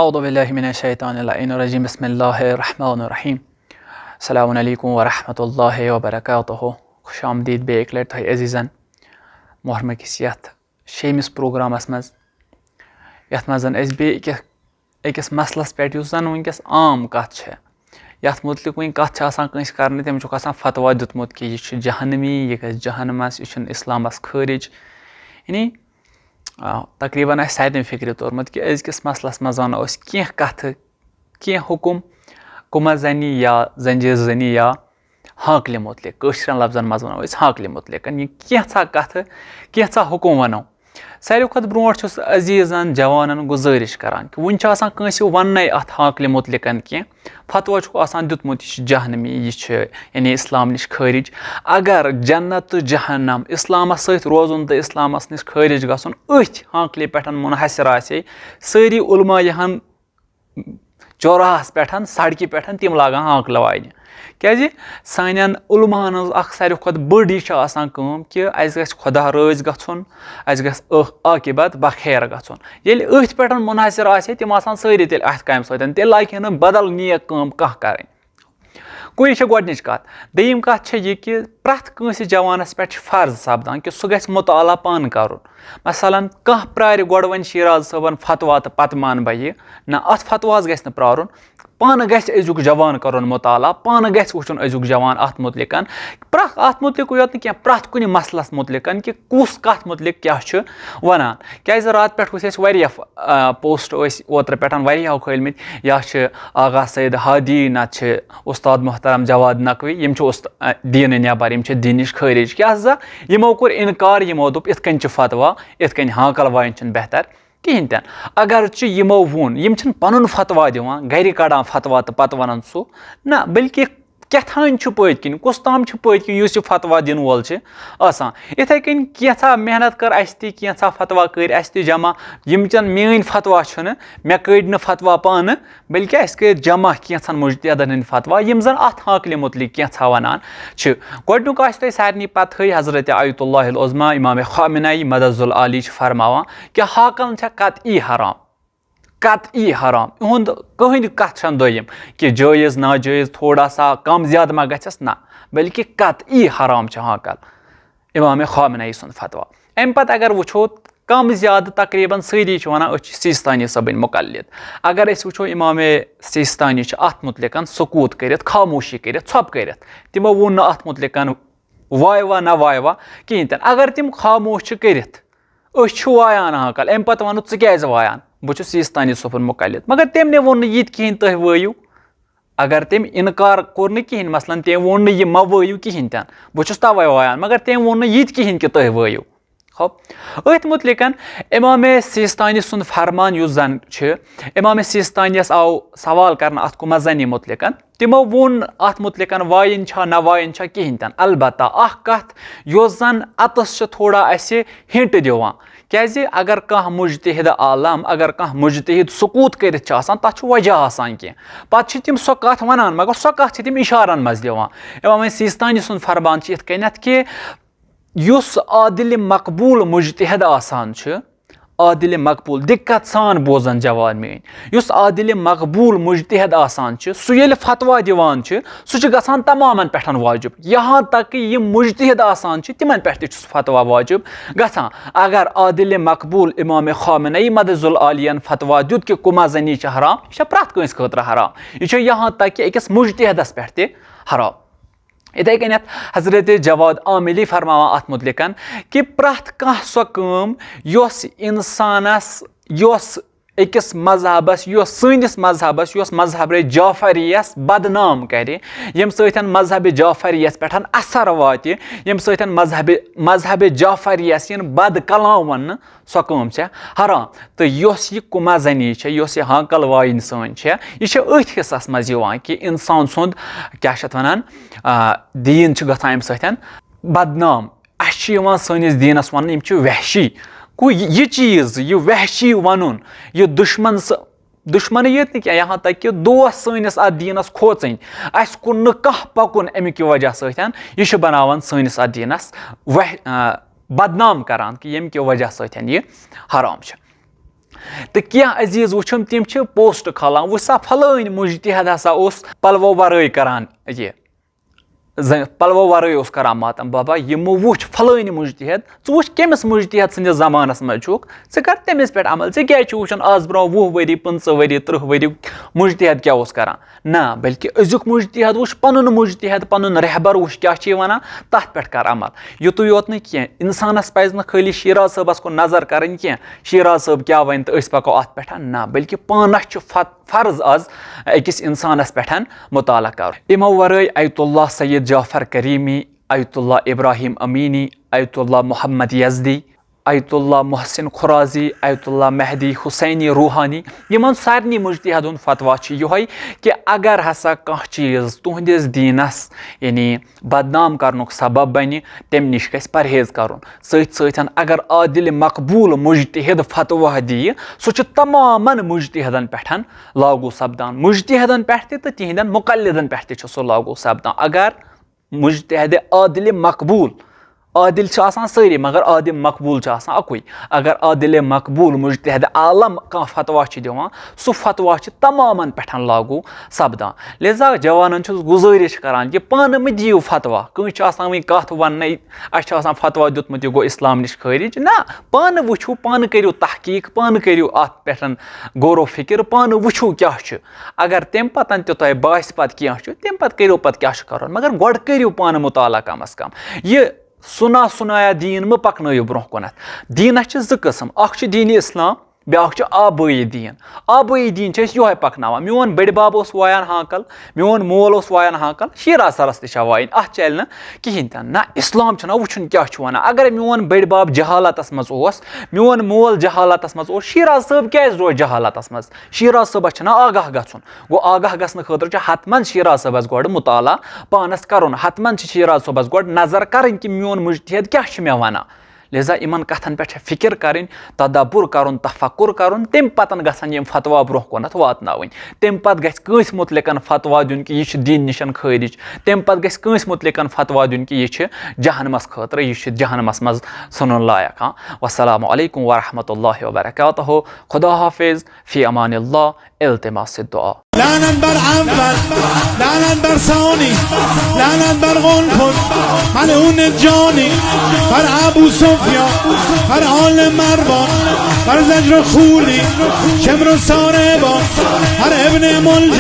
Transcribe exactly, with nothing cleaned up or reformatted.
اعوذ باللہ من الشیطان اللعین الرجیم، بسم اللہ الرحمن الرحیم۔ السلام علیکم ورحمۃ اللہ وبرکاتہ۔ خوش آمدید بیٚیہِ اَکہِ لَٹہِ تۄہہِ عزیٖزَن محرمہٕ کِس یَتھ شیٚیِمِس پروگرامَس منٛز، یَتھ منٛز زَن أسۍ بیٚیہِ أکِس أکِس مسلس پٮ۪ٹھ، یُس زن وٕنکیٚس عام کتھ چھےٚ، یتھ مُتعلق وٕنہِ کتھ چھِ آسان کٲنٛسہِ کرنہِ، تٔمۍ چھُکھ آسان فتوا دیُتمُت کہِ یہِ چھُ جہنمی، یہِ گژھِ جہنمس، یہِ چھُنہٕ اسلامس خٲرج۔ یعنی، آ، تقریباً آسہِ سارنٕے فکرِ توٚرمُت کہِ أزکِس مسلس منٛز ونو أسۍ کینٛہہ کتھٕ، کینٛہہ حُکم، کُمہ زنی یا زنجیر زنی یا ہانکلہِ مُتعلق، کٲشرٮ۪ن لفظن منٛز ونو أسۍ ہانکلہِ مُتعلق، یہِ کینٛژھا کتھٕ، کینٛژھا حُکم ونو۔ ساروی کھۄتہٕ برونٛٹھ چھُس عزیٖزن جوانن گُزٲرِش کران کہِ وُنہِ چھُ آسان کٲنٛسہِ وننَے اتھ ہانکلہِ مُتعلقن کینٛہہ، فتوا چھُکھ آسان دیُتمُت، یہِ چھُ جہنمی، یہِ چھُ یعنی اسلام نِش خٲرج۔ اگر جنت تہٕ جہنم، اسلامس سۭتۍ روزُن تہٕ اسلامس نِش خٲرج گژھُن أتھۍ ہانکلہِ پٮ۪ٹھ منحصر آسہِ ہے، سٲری علماء یِہن چوراہس پٮ۪ٹھ، سڑکہِ پٮ۪ٹھ تِم لاگان ہانکلہٕ واینہِ۔ کیازِ؟ سانٮ۪ن علماہن ہٕنٛز اکھ ساروی کھۄتہٕ بٔڑ یہِ چھِ آسان کٲم کہِ اَسہِ گژھِ خۄدا رٲضۍ گژھُن، اَسہِ گژھِ ٲخ-، عاقبت بخیر گژھُن۔ ییٚلہِ أتھۍ پٮ۪ٹھ منحصر آسہِ ہے، تِم آسان سٲری تیٚلہِ اَتھِ کامہِ سۭتۍ، تیٚلہِ لاگہِ ہے نہٕ بدل نیک کٲم کانٛہہ کرٕنۍ۔ گوٚو، یہِ چھےٚ گۄڈٕنِچ کَتھ۔ دوٚیِم کَتھ چھےٚ یہِ کہِ پرٛٮ۪تھ کٲنٛسہِ جوانَس پٮ۪ٹھ چھِ فرض سَپدان کہِ سُہ گژھِ مُطالعہ پانہٕ کَرُن۔ مثلاً، کانٛہہ پرٛارِ گۄڈٕ وۄنۍ شیراز صٲبَن فتوا تہٕ پَتہٕ مانہٕ بہٕ یہِ۔ نہ، اَتھ فتواہَس گژھِ نہٕ پرٛارُن۔ پانہٕ گژھِ أزیُک جوان کَرُن مُطالعہ، پانہٕ گژھِ وٕچھُن أزیُک جوان اَتھ مُتعلِقَن۔ پرٛٮ۪تھ، اَتھ مُتعلِقٕے یوت نہٕ کینٛہہ، پرٛٮ۪تھ کُنہِ مسلَس مُتعلِقَن کہِ کُس کَتھ مُتعلِق کیٛاہ چھُ وَنان۔ کیٛازِ راتہٕ پٮ۪ٹھ وٕچھ اَسہِ واریاہ، آ، پوسٹ ٲسۍ اوترٕ پٮ۪ٹھ واریاہو کھٲلمٕتۍ، یا چھِ آغا سید ہادی، نتہٕ چھِ استاد محترم جواد نقوی، یِم چھِ اُست-، آ، دیٖنہٕ نٮ۪بر، یِم چھِ دیٖنہٕ نِش خٲرج۔ کیٛاہ سا؟ یِمو کوٚر اِنکار، یِمو دوٚپ، "یِتھ کٔنۍ چھِ فتوا، یِتھ کٔنۍ ہانکل وایِنۍ چھُنہٕ بہتر کِہیٖنۍ تہِ نہٕ۔" اگرچہِ یِمو ووٚن، یِم چھِنہٕ پنُن فتوا دِوان، گرِ کڑان فتوا تہٕ پتہٕ ونان سُہ، نہ، بلکہِ کیٛاہ تام چھُ پٔتۍ کِنۍ، کُس تام چھُ پٔتۍ کِنۍ یُس یہِ فتوا دِنہٕ وول چھُ آسان۔ یِتھَے کٔنۍ کینٛژھا محنت کٔر اَسہِ تہِ، کینٛژھا فتوا کٔرۍ اَسہِ تہِ جمع، یِم زَن میٛٲنۍ فتوا چھُنہٕ، مےٚ کٔڑۍ نہٕ فتوا پانہٕ، بلکہِ اَسہِ کٔرۍ جمع کینٛژھن مُجتہدن ہٕنٛدۍ فتوا، یِم زَن اَتھ ہانٛکلہِ مُتعلِق کینٛژھا وَنان چھِ۔ گۄڈٕنیُک آسہِ تۄہہِ سارنٕے پَتہٕے، حضرت آیت اللہ العظمیٰ امام خامنہ ای مدظ العالی چھِ فرماوان کہِ ہانٛکل چھےٚ قطعی حرام۔ قطعی حرام۔ یِہُنٛد کٕہٕنۍ کَتھ چھَنہٕ دوٚیِم کہِ جٲیِز ناجٲیِز تھوڑا سا کم زیادٕ ما گژھٮ۪س، نہ، بلکہِ قطعی حرام چھِ ہانٛکل۔ امام خامنہ ای سُنٛد فتوا۔ اَمہِ پَتہٕ اگر وٕچھو، کم زیادٕ تقریباً سٲری چھِ وَنان أسۍ چھِ سیستانی صٲبٕنۍ مُقلد۔ اگر أسۍ وٕچھو، امام سیستانی چھِ اَتھ مُتعلِقَن سکوٗت کٔرِتھ، خاموشی کٔرِتھ، ژھۄپہٕ کٔرِتھ، تِمو ووٚن نہٕ اَتھ مُتعلِقَن وایوا نہ وایوا کِہیٖنۍ تہِ نہٕ۔ اگر تِم خاموش چھِ کٔرِتھ، أسۍ چھِ وایان ہانٛکل، اَمہِ پَتہٕ وَنو ژٕ کیٛازِ وایان؟ بہٕ چھُس سیستانی صٲبُن مُقلد۔ مگر تٔمۍ نے ووٚن نہٕ یہِ تہِ کِہیٖنۍ تُہۍ وٲیِو۔ اگر تٔمۍ اِنکار کوٚر نہٕ کِہیٖنۍ، مثلاً تٔمۍ ووٚن نہٕ یہِ مہ وٲیِو کِہیٖنۍ تہِ نہٕ، بہٕ چھُس تَوَے وایان، مگر تٔمۍ ووٚن نہٕ یہِ تہِ کِہیٖنۍ کہِ تُہۍ وٲیِو۔ ہو، أتھۍ مُتعلِقَن امام سیستانی سُنٛد فرمان یُس زَن چھِ، امام سیستانیَس آو سوال کرنہٕ اَتھ کُمَت زَنی مُتعلِقَن۔ تِمو ووٚن اَتھ مُتعلِقَن وایِنۍ چھا نہ وایِنۍ چھا کِہیٖنۍ تہِ نہٕ۔ البتہ اَکھ کَتھ یۄس زَن اَتَس چھِ تھوڑا اَسہِ hint دِوان، کیٛازِ اگر کانٛہہ مُجتہِد عالم، اگر کانٛہہ مُجتہِد سکوٗت کٔرِتھ چھِ آسان، تَتھ چھُ وجہ آسان کینٛہہ۔ پَتہٕ چھِ تِم سۄ کَتھ وَنان، مگر سۄ کَتھ چھِ تِم اِشارَن منٛز دِوان۔ امام سیستانی سُنٛد فرمان چھِ یِتھ کٔنٮ۪تھ کہِ یُس عادلِ مقبوٗل مُجتہِد آسان چھُ، عادلِ مقبوٗل، دِقت سان بوزَن جوان میٛٲنۍ، یُس عادلِ مقبوٗل مُجتہِد آسان چھُ، سُہ ییٚلہِ فتوا دِوان چھُ، سُہ چھُ گژھان تمامَن پٮ۪ٹھ واجب۔ یہاں تک کہ یِم مُجتہِد آسان چھِ، تِمَن پٮ۪ٹھ تہِ چھُ سُہ فتوا واجب گژھان۔ اگر عادلِ مقبوٗل امام خامنہ ای مدظ العالیَن فتوا دیُت کہِ کُمَت زَنی چھِ حرام، یہِ چھےٚ پرٛٮ۪تھ کٲنٛسہِ خٲطرٕ حرام۔ یہِ چھےٚ یہاں تک کہ أکِس مُجتہِدَس پٮ۪ٹھ تہِ حرام۔ یِتھَے کٔنٮ۪تھ حضرت جواد عاملی فرماوان اَتھ مُتعلِقَن کہِ پرٛٮ۪تھ کانٛہہ سۄ کٲم یۄس اِنسانَس، یۄس أکِس مذہبَس، یۄس سٲنِس مذہبَس، یۄس مذہبِ جعفریَس بدنام کَرِ، ییٚمہِ سۭتۍ مذہبِ جعفریَس پٮ۪ٹھ اثر واتہِ، ییٚمہِ سۭتۍ مذہبِ، مذہبِ جعفریَس یِن بد کلام وَننہٕ، سۄ کٲم چھےٚ حرام۔ تہٕ یۄس یہِ کُمَت زَنی چھےٚ، یۄس یہِ ہانٛکَل وایِنۍ سٲنۍ چھےٚ، یہِ چھےٚ أتھۍ حصَس منٛز یِوان کہِ اِنسان سُنٛد، کیٛاہ چھِ اَتھ وَنان، آ، دیٖن چھُ گژھان اَمہِ سۭتۍ بدنام۔ اَسہِ چھُ یِوان سٲنِس دیٖنَس وَننہٕ، یِم چھِ وحشی۔ گوٚو یہِ، یہِ چیٖز، یہِ وحشی وَنُن، یہِ دُشمَن سۭ-، دُشمَنٕے یوت نہٕ کینٛہہ، یہاں تک کہِ دوس سٲنِس اَتھ دیٖنَس کھوژٕنۍ، اَسہِ کُن نہٕ کانٛہہ پَکُن اَمہِ کہِ وجہ سۭتۍ، یہِ چھُ بَناوان سٲنِس اَتھ دیٖنَس وح-، آ، بدنام کران کہِ ییٚمہِ کہِ وجہ سۭتۍ یہِ حرام چھُ۔ تہٕ کینٛہہ عزیٖز وٕچھُم، تِم چھِ پوسٹ کھالان، وٕچھ سا فلٲنۍ مُجتہد ہسا اوس پلوو ورٲے کران یہِ، زَن پلوو ورٲے اوس کران ماتم۔ بابا، یِمو وٕچھ فلٲنۍ مُجتہد، ژٕ وٕچھ کٔمِس مُجتہد سٕنٛدِس زمانس منٛز چھُکھ، ژٕ کر تٔمِس پٮ۪ٹھ عمل۔ ژےٚ کیٛازِ چھُ وٕچھُن آز برونٛہہ وُہ ؤری، پٕنٛژٕہ ؤری، تٕرٛہ ؤری مُجتہد کیٛاہ اوس کران؟ نہ، بلکہِ أزیُک مُجتہد وٕچھ، پنُن مُجتہد، پنُن رہبر وٕچھ کیٛاہ چھُ یہِ ونان، تتھ پٮ۪ٹھ کر عمل۔ یُتُے یوت نہٕ کینٛہہ، انسانس پزِ نہٕ خٲلی شیراز صٲبس کُن نظر کرٕنۍ کینٛہہ، شیراز صٲب کیٛاہ ونہِ تہٕ أسۍ پکو اتھ پٮ۪ٹھ۔ نہ، بلکہِ پانس چھُ فت-، فرض از أکِس انسانس پٮ۪ٹھ مطالعہ کرُن۔ امو ورٲے آیت اللہ سید جعفر کریمی، آیت اللہ ابراہیم امینی، آیت اللہ محمد یزدی، آیت اللہ محسن خرازی، آیت اللہ مہدی حسینی روحانی، یِمن سارنٕے مُجتہدن فتویٰ چھُ یِہوٚے کہِ اگر ہسا کانٛہہ چیٖز تُہنٛدِس دیٖنس، یعنی بدنام کرنُک سبب بنہِ، تمہِ نِش گژھِ پرہیز کرُن۔ سۭتۍ سۭتۍ اگر عادل مقبول مُجتہد فتویٰ دِیہِ، سُہ چھُ تمامن مُجتہدن پٮ۪ٹھ لاگو سپدان، مُجتہدن پٮ۪ٹھ تہِ تہٕ تِہنٛدٮ۪ن مُقلدن پٮ۪ٹھ تہِ چھُ سُہ لاگو سپدان۔ اگر مُجتہد عادل مقبول، عادل چھِ آسان سٲری، مگر عادل مقبول چھُ آسان اَکُے۔ اگر عادل مقبول مُجتہد عالم کانٛہہ فتویٰ چھُ دِوان، سُہ فتویٰ چھُ تمامن پٮ۪ٹھ لاگو سپدان۔ لہذا جوانن چھُس گُزٲرِش کران کہِ پانہٕ مہٕ دِیِو فتویٰ۔ کٲنٛسہِ چھُ آسان وۄنۍ کتھ وننَے، اَسہِ چھُ آسان فتویٰ دیُتمُت، یہِ گوٚو اسلام نِش خٲرج۔ نہ، پانہٕ وٕچھِو، پانہٕ کٔرِو تحقیٖق، پانہٕ کٔرِو اتھ پٮ۪ٹھ غور و فکر، پانہٕ وٕچھِو کیٛاہ چھُ۔ اگر تمہِ پتن تہِ تۄہہِ باسہِ پتہٕ کینٛہہ چھُ، تمہِ پتہٕ کٔرِو پتہٕ کیٛاہ چھُ کرُن، مگر گۄڈٕ کٔرِو پانہٕ مطالعہ کم از کم۔ یہِ سُنا سُنایا دیٖن مہٕ پکنٲیِو برونٛہہ کُنتھ۔ دیٖنس چھِ زٕ قٕسم، اکھ چھُ دیٖنِ اسلام، بیٛاکھ چھُ آبٲیی دیٖن۔ آبٲیی دیٖن چھِ أسۍ یِہوٚے پکناوان۔ میون بٔڈِ بب اوس وایان ہانکل، میون مول اوس وایان ہانکل، شیراز سرس تہِ چھا وایِنۍ، اتھ چلہِ نہٕ کِہینۍ تہِ نہٕ۔ نہ، اسلام چھُنہ وٕچھُن کیٛاہ چھُ ونان۔ اگر میون بٔڈِ بب جہالتس منٛز اوس، میون مول جہالتس منٛز اوس، شیراز صٲب کیٛازِ روزِ جہالتس منٛز؟ شیراز صٲبس چھُنہ آگاہ گژھُن۔ گوٚو، آگاہ گژھنہٕ خٲطرٕ چھُ حتمن شیراز صٲبس گۄڈٕ مطالعہ پانس کرُن، حتمن چھِ شیراز صٲبس گۄڈٕ نظر کرٕنۍ کہِ میون مُجتہد کیٛاہ چھُ مےٚ ونان۔ لہذا یِمن کتھن پٮ۪ٹھ چھےٚ فکر کرٕنۍ، تدبر کرُن، تفکر کرُن، تمہِ پتن گژھن یِم فتویٰ برونٛہہ کُنتھ واتناوٕنۍ۔ تمہِ پتہٕ گژھِ کٲنٛسہِ مُتعلقن فتویٰ دیُن کہِ یہِ چھُ دیٖن نِشن خٲرج، تمہِ پتہٕ گژھِ کٲنٛسہِ مُتعلقن فتویٰ دیُن کہِ یہِ چھُ جہنمس خٲطرٕ، یہِ چھُ جہنمس منٛز ژھٕنُن لایق۔ ہاں، والسلام علیکم ورحمۃ اللہ وبرکاتہ۔ خدا حافظ، فی امان اللہ، التماس دعا۔ لعنت بر اول، لعنت بر ثانی، لعنت بر قنفذ، ملعون جانی، بر ابو سفیان، بر آل مروان، بر زجر و خولی، شمر و ساربان، بر ابن ملجم.